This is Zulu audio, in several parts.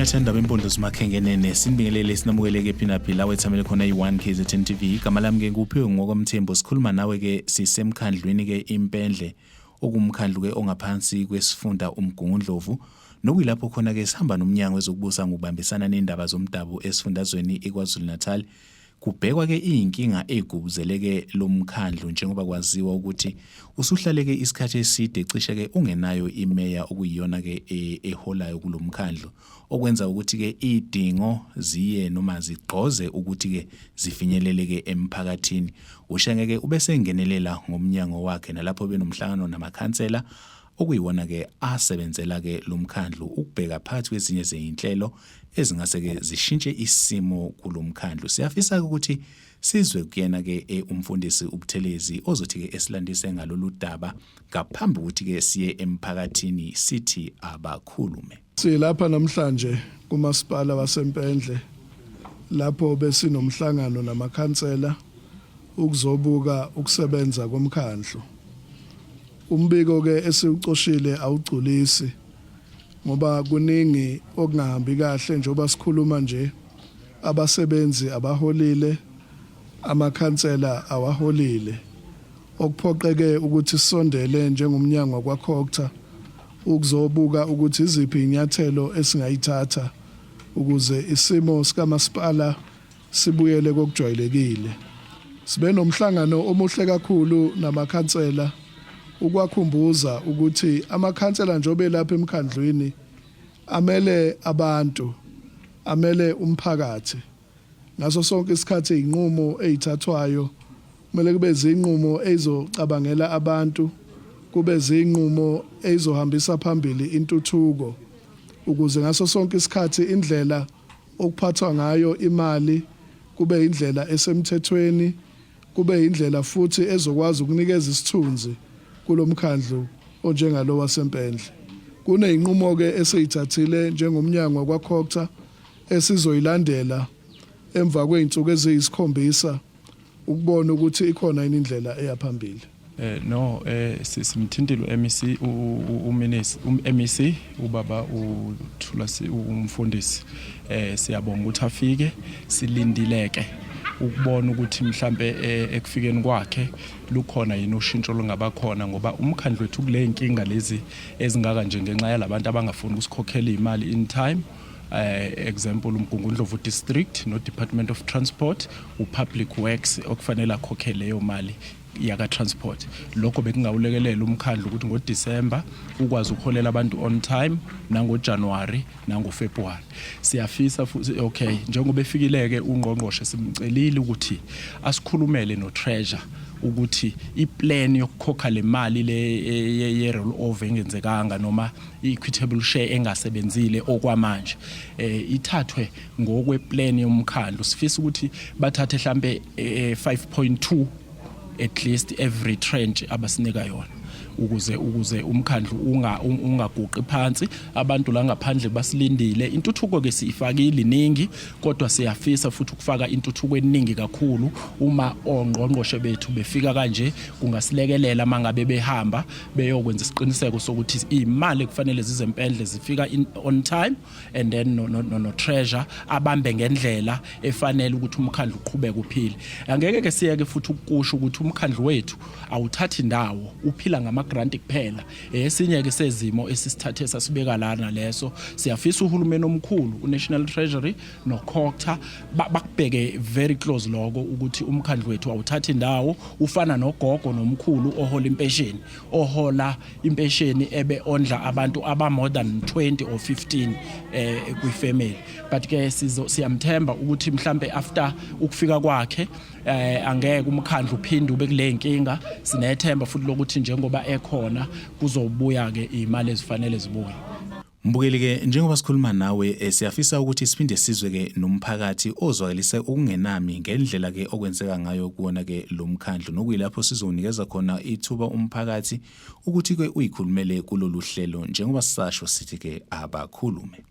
Nyathanda bempondo zimakhengenene, sinibingelele, sinamukeleke phi la wethamele khona i-1 KZN TV. Igama lami ke nguphiwe ngokwamthembu. Sikhuluma nawe ke sisemkhandlwini ke Impendle, okumkhandlu ke ongaphansi kwesifunda uMgungundlovu, nokuyilapho khona ke sihamba nomnyango wezokubusa ngokubambisana nendaba zomdabu esifundazweni iKwaZulu Natal. Kubhekwa ke iy'nkinga ey'gubuzeleke lo mkhandlu, njengoba kwaziwa ukuthi usuhlaleke isikhathi eside cishe ke ungenayo imeya okuyiyona ke eholayo kulo mkhandlu, okwenza ukuthi ke idingo ziye noma zigqoze ukuthi ke zifinyeleleke emphakathini. Ushenge ke ubesengenelela ngomnyango wakhe nalapho benomhlangano namakhansela okuyiwona ke asebenzela ke lo mkhandlu, ukubheka phakathi kwezinye zezinhlelo ezingase ke zishintshe isimo kulomkhandlu. Siyafisa ukuthi sizwe kuyena ke umfundisi uButhelezi, ozothi ke esilandise ngalolu daba ngaphambi ukuthi ke siye emphakathini sithi abakhulume. Silapha namhlanje kumasipala waseMpendle, lapho besinomhlangano namakhansela ukuzobuka ukusebenza komkhandlu. Umbiko ke esiwucoshile awugculisi, ngoba kuningi okungahambi kahle. Njengoba sikhuluma nje, abasebenzi abaholile, amakhansela awaholile, okuphoqeke ukuthi sisondele njengomnyango kwaCogta ukuzobuka ukuthi iziphi inyathelo esingayithatha ukuze isimo sikamasipala sibuyele kokujwayelekile. Sibe nomhlangano omuhle kakhulu namakhansela ukwakhumbuza ukuthi amakhansela njobe lapha emkhandlwini amele abantu, amele umphakathi. Ngaso sonke isikhathi izinqumo ezithathwayo kumele kube izinqumo ezizocabangela abantu, kube izinqumo ezizohambisa phambili intuthuko, ukuze ngaso sonke isikhathi indlela okuphathwa ngayo imali kube indlela esemthethweni, kube indlela futhi ezokwazi ukunikeza isithunzi kulomkhandlu onjengalo waseMpendle. Kuneyinqumo ke esiyithathile njengomnyango kwaCogta esizoyilandela emva kwey'nsuku eziyisikhombisa ukubona ukuthi ikhona yini indlela eya phambili. No, simthintile uMEC, uminister, uMEC ubaba uThula umfundisi. Siyabonga ukuthi afike. Silindileke ukubona ukuthi mhlambe ekufikeni kwakhe lukhona yini ushintsho olungaba khona, ngoba umkhandlu wethu kule inkinga lezi ezingaka nje ngenxa yalabantu abangafuni ukusikhokhela imali in time. Example, uMgungundlovu District no Department of Transport, uPublic Works okufanele akhokhele leyo mali yaka transport. Lokho bekungawulekelela umkhandlu ukuthi ngoDecember ukwazi ukuholela abantu on time, nangoJanuary nangoFebruary. Siyafisa futhi, okay, njengoba efikileke ungqongqoshe, simcelile ukuthi asikhulumele no Treasurer ukuthi iplan yokukhokha le mali le ye roll over engenzekanga noma i-equitable share engasebenzile okwamanje ithathwe ngokweplan yomkhandlu. Sifisa ukuthi bathathe mhlambe 5.2 at least every tranche abasinika yona, ukuze umkhandlu ungaguqi phansi. Abantu la ngaphandle basilindile. Intuthuko ke siyifakile iningi, kodwa siyafisa futhi ukufaka intuthuko eningi kakhulu. Uma ongqongqoshe bethu befika kanje, kungasilekelela mangabe behamba beyokwenza isiqiniseko sokuthi imali ekufanele zize eMpendle zifika on time, and then no Treasurer abambe ngendlela efanele ukuthi umkhandlu uqhubeke uphile. Angeke ke siyeke futhi ukusho ukuthi umkhandlu wethu awuthathi indawo, uphila ngama grant kuphela. Esinye ke sezimo esisithathe sasibeka lana leso. Siyafisa uhulumeni omkhulu, uNational Treasury noCogta, bakubheke very close lokho, ukuthi umkhandlu wethu awuthathi indawo, ufana nogogo nomkhulu ohola impesheni, ohola impesheni ebe ondla abantu aba more than 20 or 15 kwifamily. But ke sizo siyamthemba ukuthi mhlambe after ukufika kwakhe angeke umkhandlu uphinde ube kule nkinga. Sinethemba futhi lokuthi njengoba ekhona kuzobuya ke imali ezifanele zibuye. Mbukeli ke, njengoba sikhuluma nawe, siyafisa ukuthi siphinde sizwe ke nomphakathi ozwakalise ukungenami ngendlela ke okwenzeka ngayo kuwona ke lo mkhandlu, nokuyilapho sizonikeza khona ithuba umphakathi ukuthi ke uyikhulumele kulolu hlelo, njengoba sisasho sithi ke abakhulume.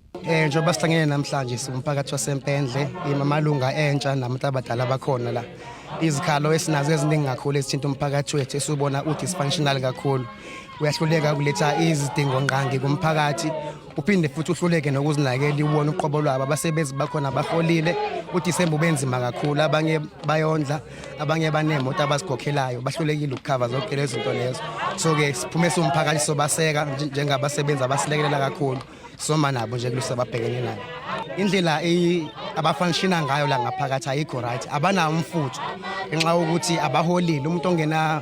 Njengoba sihlangene namhlanje siwumphakathi waseMpendle, amalunga entsha nabantu abadala bakhona la. Izikhalo esinazo eziningi kakhulu ezithinta umphakathi wethu esubona u dysfunctional kakhulu. Uyahluleka ukuletha izidingo ngqangi kumphakathi. Uphinde futhi uhluleke nokuzinakela iwona uqobo lwabo. Abasebenzi bakhona baholile, uDisemba ubenzima kakhulu, abanye bayondla, abanye banemoto abazikhokhelayo, bahlulekile ukukhava zonke lezo zinto lezo. So-ke siphume siwumphakathi sobaseka njengabasebenzi abasilekelela kakhulu, soma nabo nje kulisa ababhekene nayo. Indlela abafanishina ngayo la ngaphakathi ayikho right, abanawo umfutho ngenxa yokuthi abaholile. Umuntu ongena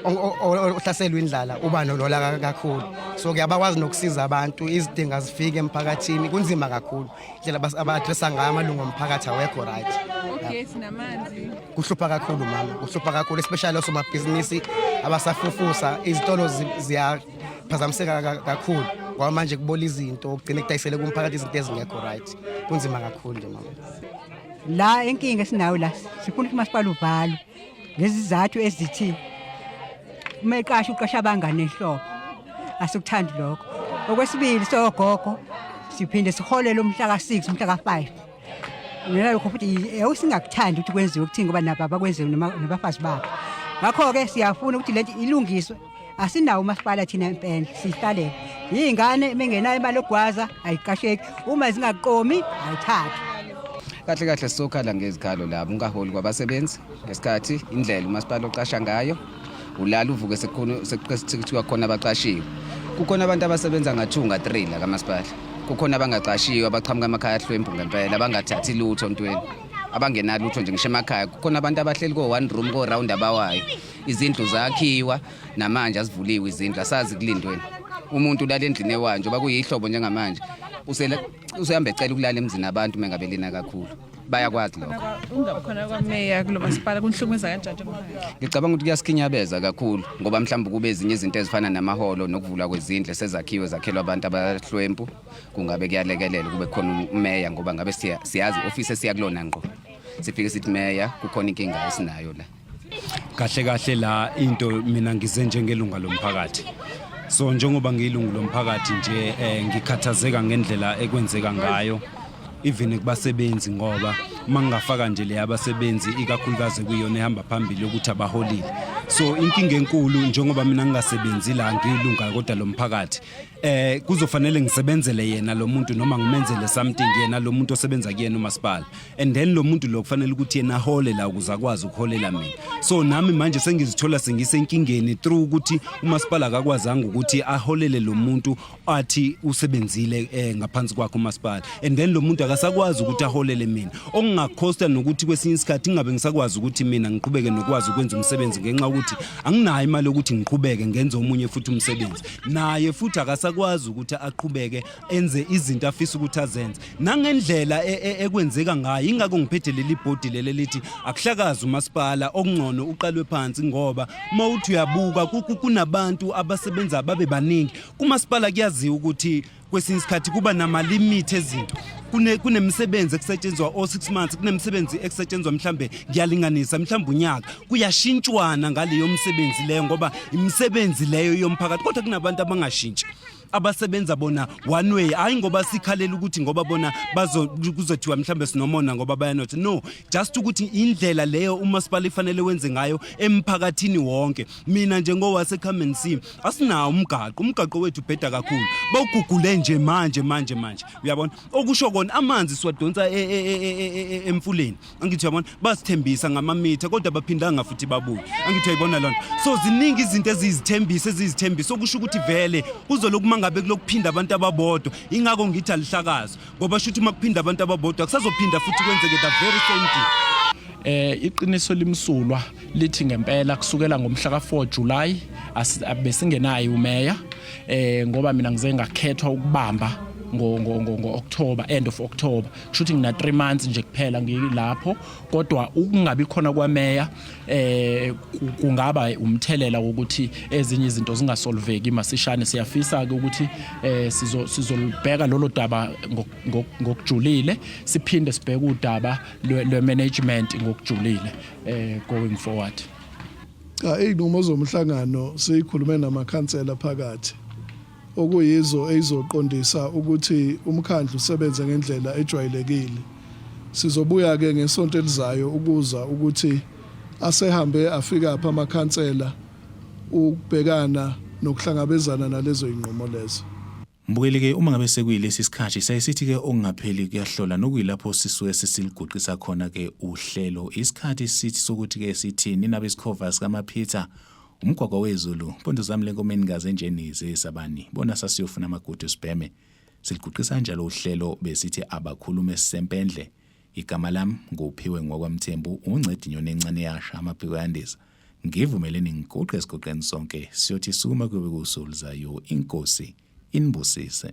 ohlaselwa indlala uba nolola kakhulu, so ke abakwazi nokusiza abantu, izidingo azifike emphakathini, kunzima kakhulu. Indlela aba-addressa ngayo amalungu omphakathi awekho right. Ugesi namanzi. Kuhlupha kakhulu mama, kuhlupha kakhulu, especially osomabhizinisi abasafufusa, izitolo ziyaphazamiseka kakhulu ngoba manje kubola izinto, kugcine kudayisele kumphakathi izinto ezingekho right. Kunzima kakhulu nje mama. La inkinga esinayo la, sifuna ukuthi umasipala uvalwe ngezizathu ezithi uma eqasha uqasha abangane enhloko, asikuthandi lokho. Okwesibili, sogogo siphinde siholele umhla ka-6, umhla ka-5, nalokho futhi awusingakuthandi ukuthi kwenziwe kuthini ngoba nabo abakwenziwe nabafazi babo. Ngakho-ke siyafuna ukuthi lento ilungiswe. Asinawo umasipala thina eMpendle, sihlalele iy'ngane mengenayo imali yokugwaza ayiqasheki, uma zingaqomi ayithathwa. Kahle kahle sizokhala ngezikhalo labo ungaholi kwabasebenzi ngesikhathi, indlela umasipala oqasha ngayo, ulala uvuke sekuthiwa khona abaqashiwe. Kukhona abantu abasebenza nga-2 nga-3 la kamasipala, kukhona abangaqashiwe abaqhamuka emakhaya ahlwempu ngempela, abangathathi lutho ntweni, abangenalutho nje ngisho emakhaya. Kukhona abantu abahleli ko-one room ko-round abawayo, izindlu zakhiwa namanje azivuliwe izindlu, asazi kulindweni. Umuntu ulala endlini ewayo njengoba kuyihlobo njengamanje, usehamba ecela ukulala emzini abantu mengabe lina kakhulu, bayakwazi lokho. Ungabi khona kwameya kulo masipala kunihlukumeza kanjani njengomphakathi? Ngicabanga ukuthi kuyasikhinyabeza kakhulu ngoba mhlawumbe kube ezinye izinto ezifana namaholo nokuvulwa kwezindlu esezakhiwe zakhelwa abantu abahlwempu, kungabe kuyalekelela kube khona umeya, ngoba ngabe siyazi i-ofisi esiya kulona ngqo, sifike sithi meya kukhona inkinga esinayo la. Kahle kahle la into mina ngize njengelunga lomphakathi, so njengoba ngiyilungu lomphakathi nje ngikhathazeka ngendlela ekwenzeka ngayo even kubasebenzi, ngoba uma ngingafaka nje le abasebenzi ikakhulukazi kuyona ehamba phambili yokuthi abaholile. So inkinga enkulu, njengoba mina ngingasebenzi la, ngiyilunga kodwa lomphakathi, kuzofanele ngisebenzele yena lo muntu noma ngimenzele something yena lo muntu osebenza kuyena umasipala, and then lo muntu lo kufanele ukuthi yena ahole la ukuze akwazi ukuholela mina. So nami manje sengizithola sengisenkingeni through ukuthi umasipala akakwazanga ukuthi aholele lo muntu athi usebenzile ngaphansi kwakhe umasipala, and then lo muntu akasakwazi ukuthi aholele mina, okungakhosta nokuthi kwesinye isikhathi ngingabe ngisakwazi ukuthi mina ngiqhubeke nokwazi ukwenza umsebenzi ngenxa yokuthi anginayo imali yokuthi ngiqhubeke ngenze omunye futhi umsebenzi. Naye futhi akasakwazi ukuthi aqhubeke enze izinto afisa ukuthi azenze nangendlela ekwenzeka ngayo. Ingakho ngiphethe leli bhodi leli lithi akuhlakazi umasipala, okungcono uqalwe phansi, ngoba uma uthi uyabuka kunabantu abasebenza babe baningi kumasipala. Kuyaziwa ukuthi kwesinye isikhathi kuba nama-limit ezinto, kunemisebenzi ekusetshenzwa o-6 months, kunemisebenzi ekusetshenzwa mhlambe, ngiyalinganisa, mhlambe unyaka, kuyashintshwana ngaleyo msebenzi leyo ngoba imisebenzi leyo yomphakathi. Kodwa kunabantu abangashintshi, abasebenza bona one way. Hayi ngoba sikhalela ukuthi ngoba bona bazo kuzothiwa mhlambe sinomona ngoba bayanotha, no, just ukuthi indlela leyo umasipala ifanele wenze ngayo emphakathini wonke. Mina njengowase Come and See, asinawo umgaqo, umgaqo wethu ubheda kakhulu, bawugugule nje manje manje manje, uyabona? Okusho kona amanzi siwadonsa emfuleni, angithi uyabona? Basithembisa ngamamitha kodwa baphindanga futhi babuye, angithi uyayibona lona? So ziningi izinto eziyizithembiso, okusho ukuthi vele kuzoloku mangabe kulokuphinda abantu ababodwa. Ingakho ngithi alihlakazwe, ngoba shuthi uma kuphinda abantu ababodwa kusazophinda futhi kwenzeke the very same thing. Iqiniso limsulwa lithi ngempela kusukela ngomhla ka4 July besingenayo umeya, ngoba mina ngize ngakhethwa ukubamba ngo ngo ngo ngo October, end of October, kusho ngina 3 months nje kuphela ngilapho. Kodwa ukungabi khona kwameya kungaba umthelela wokuthi ezinye izinto zingasolveki masishane. Siyafisa ke ukuthi sizolibheka lolo daba ngokujulile, siphinde sibheke udaba lwe management ngokujulile going forward. Cha, izinqumo zomhlangano siyikhulume namakhansela phakathi, okuyizo eyizoqondisa ukuthi umkhandlu usebenze ngendlela ejwayelekile. Sizobuya ke ngesonto elizayo ukuza ukuthi asehambe afika pha amakhansela ukubhekana nokuhlangabezana nalezo inqumo lezo. Mbukeli ke uma ngabe sekuyilesi sikhathi saye sithi ke okungapheli kuyahlola nokuyilapho sisuke sesiliguqisa khona ke uhlelo. Isikhathi sithi sokuthi ke sithi nina besikhova sikamaphitha umgwagwa wezulu mpondo zami lenkomo enikaze nje nize sabani bona sasiyofuna amagudu sibheme. Siliguqisa njalo uhlelo besithi abakhulume sisempendle. Igama lami nguPhiwe ngowakwaMthembu uncedi inyoni encane yasha amaphiko yandiza. Ngivumeleni ngiguqe esigoqeni sonke siyothi sukuma kube kusulizayo inkosi inibusise.